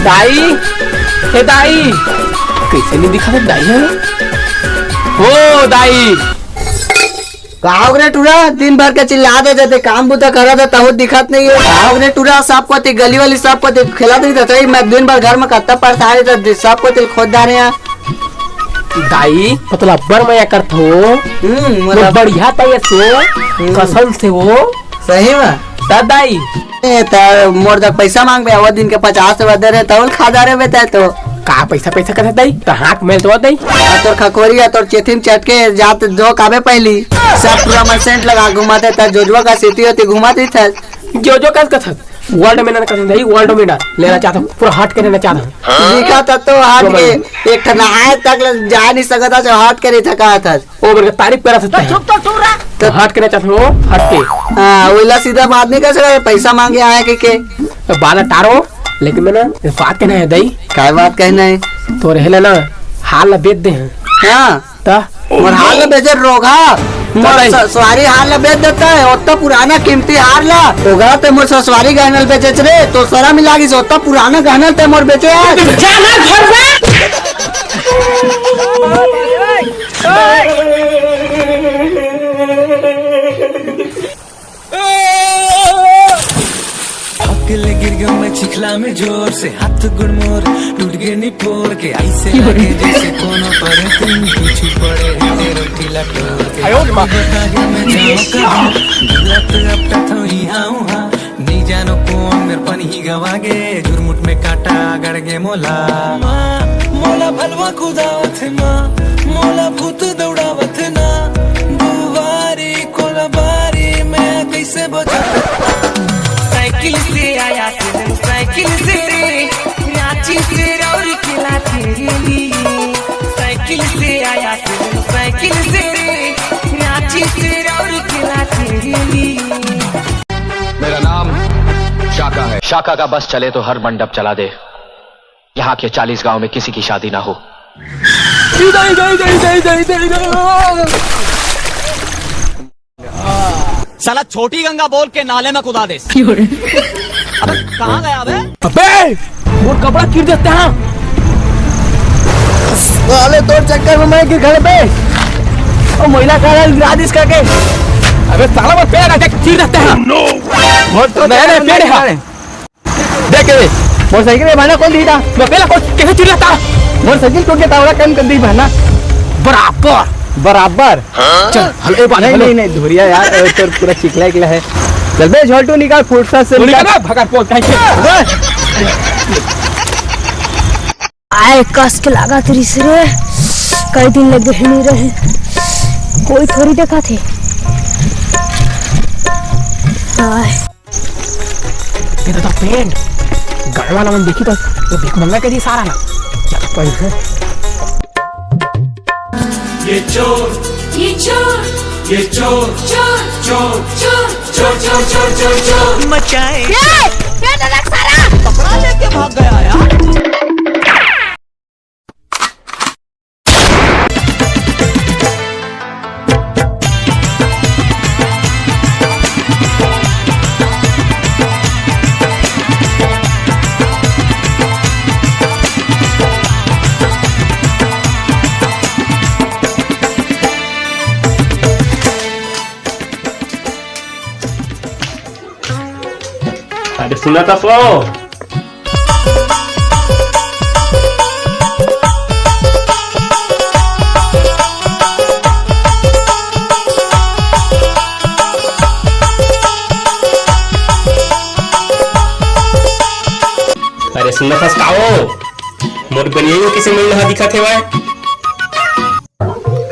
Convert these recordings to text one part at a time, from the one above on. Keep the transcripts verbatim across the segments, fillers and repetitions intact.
दाई, ए दाई, कइसे नइ दिखावत दाई हे? ओ दाई। का हो गे रे टूरा, दिन भर के चिल्ला दे जाथे, काम बुता करत हे, तहूँ दिखत नइ हे। का हो गे रे टूरा, सब कोती गली वाली सब कोती खेलत रहिथे, मैं दिन भर घर में कत्ता परेशान रहिथे, सब कोती खोद डारे हे। दाई, मतलब अब्बड़ मया करथो। हम्म, मतलब बढ़िया तैयार से, हम्म। कसम से वो। सही में? त दाई। ए, त मोर जग पैसा मांगबे, वो दिन के पचास रुपया दे रहे, तौल खा जा रहे बेटा तो। का पैसा, पैसा कथे दाई? त हाथ मेल तो दाई। आ तोर खकोरी, आ तोर चेथिन चटके, जात जो काबे पहली। सब टूरा मन सेंट लगा घुमाथे, त जोजवा का सीटी होती घुमाती था। जोजो कस कथस? World winner कथस दाई, world winner। लेना चाहता हूँ, पूरा हट के लेना चाहता हूँ। दिखा था तो हट के, एक ठन आज तक ले जा नहीं सकता, जो हट के नहीं थका था। ओ, मेरे तारीफ करा सकता है। चुप तो तू रह। तो हट के ना चाहत हो, हट के। हाँ, ओला सीधा बात नहीं कर सकता, पैसा मांगे आए के, के। तो बाल हटारो, लेकिन मैं ना, ये बात कहना है दाई। काय बात कहना है? तो रहले ना, हाल ला बेच दे हैं। हाँ। ता? मोर हाल ला बेचे रोगा। मोर दाई। स-, ससुरारी हाल ला बेच देता है, ओत्ता पुराना कीमती हार ला। ओगा ते मोर ससुरारी गहनल बेचे रे, तो सरा मिला गई, ओत्ता पुराना गहनल ते मोर बेचे है। जाना घर से। अकेले गिर गयो मैं चिखला में जोर से, हाथ गुड़मोर टूट गए निपोर के, ऐसे लगे जैसे कोनो पर तुम पीछू पड़े, तेरे ढीला टोर के। आयो रे माँ। बता गया मैं जाऊँ कहाँ, गलत अब तक तो यहाँ हूँ, हाँ। नइ जानो कोन मेर पनही गवा गे, झुरमुट में कांटा गड़ गे मोला। माँ, मोला भलवा कुदावत हे माँ, मोला भूत दौड़ावत हे ना। दुवारी कोलाबारी में कइसे बचत? साइकिल से आया थे, साइकिल से रे, रांची से रौर किला तेरे लिए। साइकिल से आया थे, साइकिल से रे, रांची से रौर किला तेरे लिए। मेरा नाम शाका है। शाका का बस चले तो हर मंडप चला दे। यहाँ के चालीस गांव में किसी की शादी ना हो। साला छोटी गंगा बोल के नाले में कुदा दे। अबे कहाँ गया बे? अबे मोर कपड़ा गिर देता है। साले तोर चक्कर में मैं गिर घर पे। ओ महिला का गिरा दिस करके। अबे साला मोर पैर आके चीर देता है। मोर तो नया नया पैर है। देख के मोटरसाइकिल में बहाना कौन दी था? मैं पहला कौन कैसे चीर देता? मोटरसाइकिल टूट गया था, कम कर दी बहाना। बराबर। बराबर। चल, हेलो, ए बात, नहीं, हेलो। नहीं, नहीं, धुरिया यार, ए, तोर पूरा चिखला इकला है। चल बे, झोलटू निकाल, फुर्सत से निकाल। निकाल, भगा, पहुंच, कहीं से। आए, कस के लागत रिस रे, कई दिन ले गहनी रहे, कोई थोड़ी देखा थे। आए। ये तो, तो पेंट, गड़वा ना मन देखी तो, वो भिख मंगा के जी सारा ना। चल, कोई है। ये चोर, ये चोर, ये चोर, चोर, चोर, चोर, चोर, चोर, चोर, चोर, चोर मचाए। ये, ये तो देख सारा। कपड़ा लेके भाग गया यार। अरे सुना तो सो। अरे सुनत हस का ओ? मोर बनिया किसे मिलना दिखत हे वह?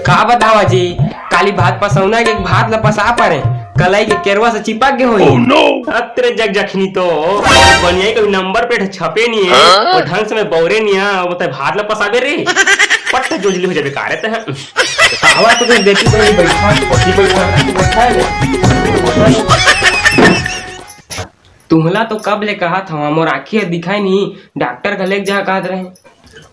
का बतावा जी, काली भात पसौना के भात ल पसा परे, कलाई के केरवा से चिपक गे होई। Oh no! अतरे जग जखनी तो बनिया के नंबर प्लेट छपे नहीं है, हाँ? और ढंग से मैं बौरे नहीं है, वो ते भात ल पसाबे रे, पट्ट जोजली हो जाबे का रे ते। आवा तो देती तो नहीं बैठा, बैठा है। तुहला तो कब ले कहत हवा, मोर आँखी ह दिखाई नहीं, डॉक्टर का लेके जा कहत रहे।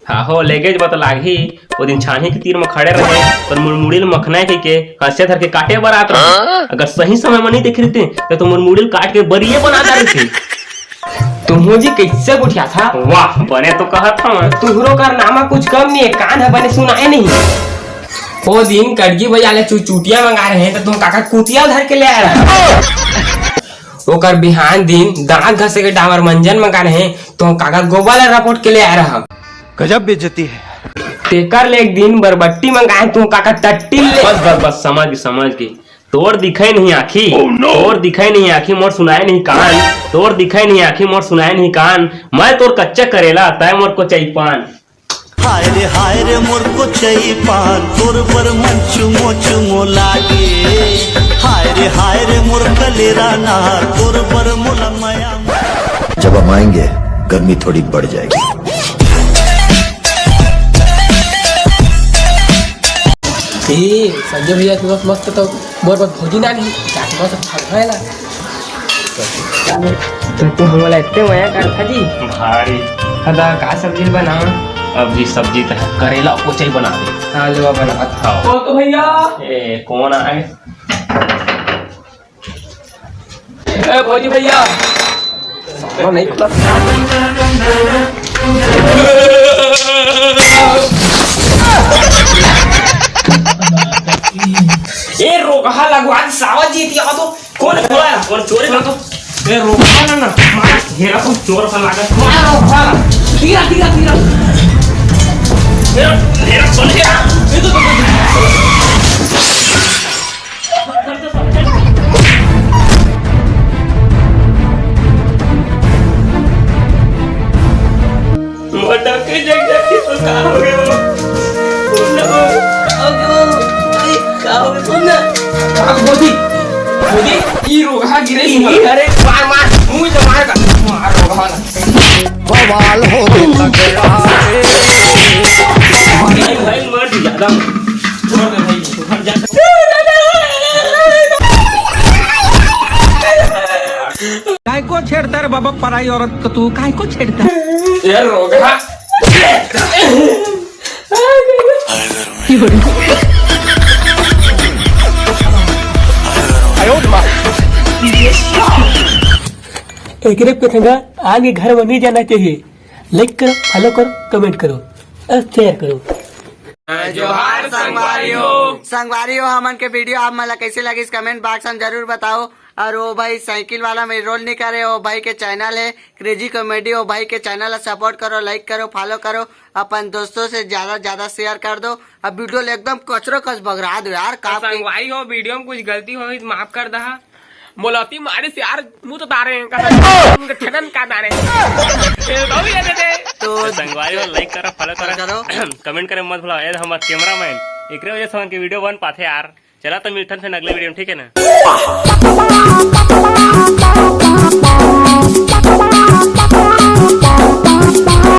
हाँ हो, लेगेज बत लागही। वो दिन छानही के तीर म खड़े रहे, पर मोर मुड़ी ल मखना है कहिके हंसिया धर के काटे बर आत रहे। अगर सही समय म नहीं देखे रहते, तो, तो मोर मुड़ी ल काट के बरिये बना डारते। तुहूं जी कइसे गोठियाथा? वाह, बने तो कहत हवं। तुहरो कारनामा कुछ कम नहीं हे, कान ह बने सुनाय नहीं। ओ दिन कड़गी बजार ले चुचुटिया मंगाय रहें, त तुहर काका कुतिया धर के ले आय रहा। ओकर बिहान दिन दांत घसे के डाबर मंजन मंगाय रहें, तुहर काका गोबर ला रपोट के ले आय रहा। गजब बेइज्जती है। तेकर ले एक दिन बरबट्टी मंगाय, तुहर काका टट्टी ले। बस, बस, बस, समझ गे, समझ गे। तोर दिखय नहीं आँखी, तोर दिखय नहीं आँखी, मोर सुनाय नहीं कान। तोर दिखय नहीं आँखी, मोर सुनाय नहीं कान। मैं तोर कच्चा करेला, तैं मोर कोचई पान। हाय रे हाय रे मोर कोचई पान, तोर बर मन चुमो चुमो लागे। हाय रे हाय रे मोर कलेरा नार, तोर बर मोला मया। जब हम आएंगे, गर्मी थोड़ी बढ़ जाएगी। ए, संजय भैया के मस्त, मस्त तो मोर बर भौजी ना नहीं, जाके मस्त फल खाएला। तो तू हमला इतने मया करथा जी? भारी। हदा का सब्जी बनाओ? अब जी सब्जी त करेला कोचई बना दे। हाँ, ले बना। हाँ। तो, तो भैया। ए, कौन आए? ए, भौजी भैया। साला नहीं खुला। ए, रोगहा लगवा दे, सावा जी, इतिया तो। कौन है? कौन है? कौन चोरी कर तो? ए, रोगहा ना, ना। मार, घेरा तो चोर सा लागे। मार, रोगहा। धीरा, धीरा, धीरा। घेरा, घेरा, सुन घेरा। ये तो, तो, तो। मोटा के जग जग के तो का हो गया? बोल ना, बोल। का हो गया? अरे, का हो गया? बोल ना। का बोली? बोली? ई रोगहा गिरे ही नहीं। अरे, मार, मार। मुंह से मार का। मार रोगहा ना। बवाल हो गया रे। भाई, भाई, मर ज्यादा मत। छोड़ दे भाई, घर जा। काय को छेड़ता रे बाबा, पराई औरत को तू काय को छेड़ता? ये रोगहा। एकरे पे संगा आगे घर में नहीं जाना चाहिए। Like करो, follow करो, comment करो और share करो। जोहार संगवारी हो। संगवारी हो, हमन के video आप मन ला कैसे लगिस, comment box में जरूर बताओ। और वो भाई साइकिल वाला में role नहीं करे, वो भाई के channel है Crazy Comedy, वो भाई के channel ला support करो, like करो, follow करो, अपन दोस्तों से ज्यादा ज्यादा share कर दो। अब video ला एकदम कचरो कच बगरा दो यार, का संगवारी हो, video में कुछ गलती होही तो माफ कर दहा। मोलती मारिस यार, मुंह तो तारे हैं, कसम, उनके ठेदन का तारे। ये तो भी लेते थे। तो संगवारी हो, like करो, follow करो, करो। Comment करे मत भुलाओ। ये हमार cameraman, एकरे वजह से हमन के video बन पाथे यार। चला तो मिलथन फिर अगले video में, ठीक है ना?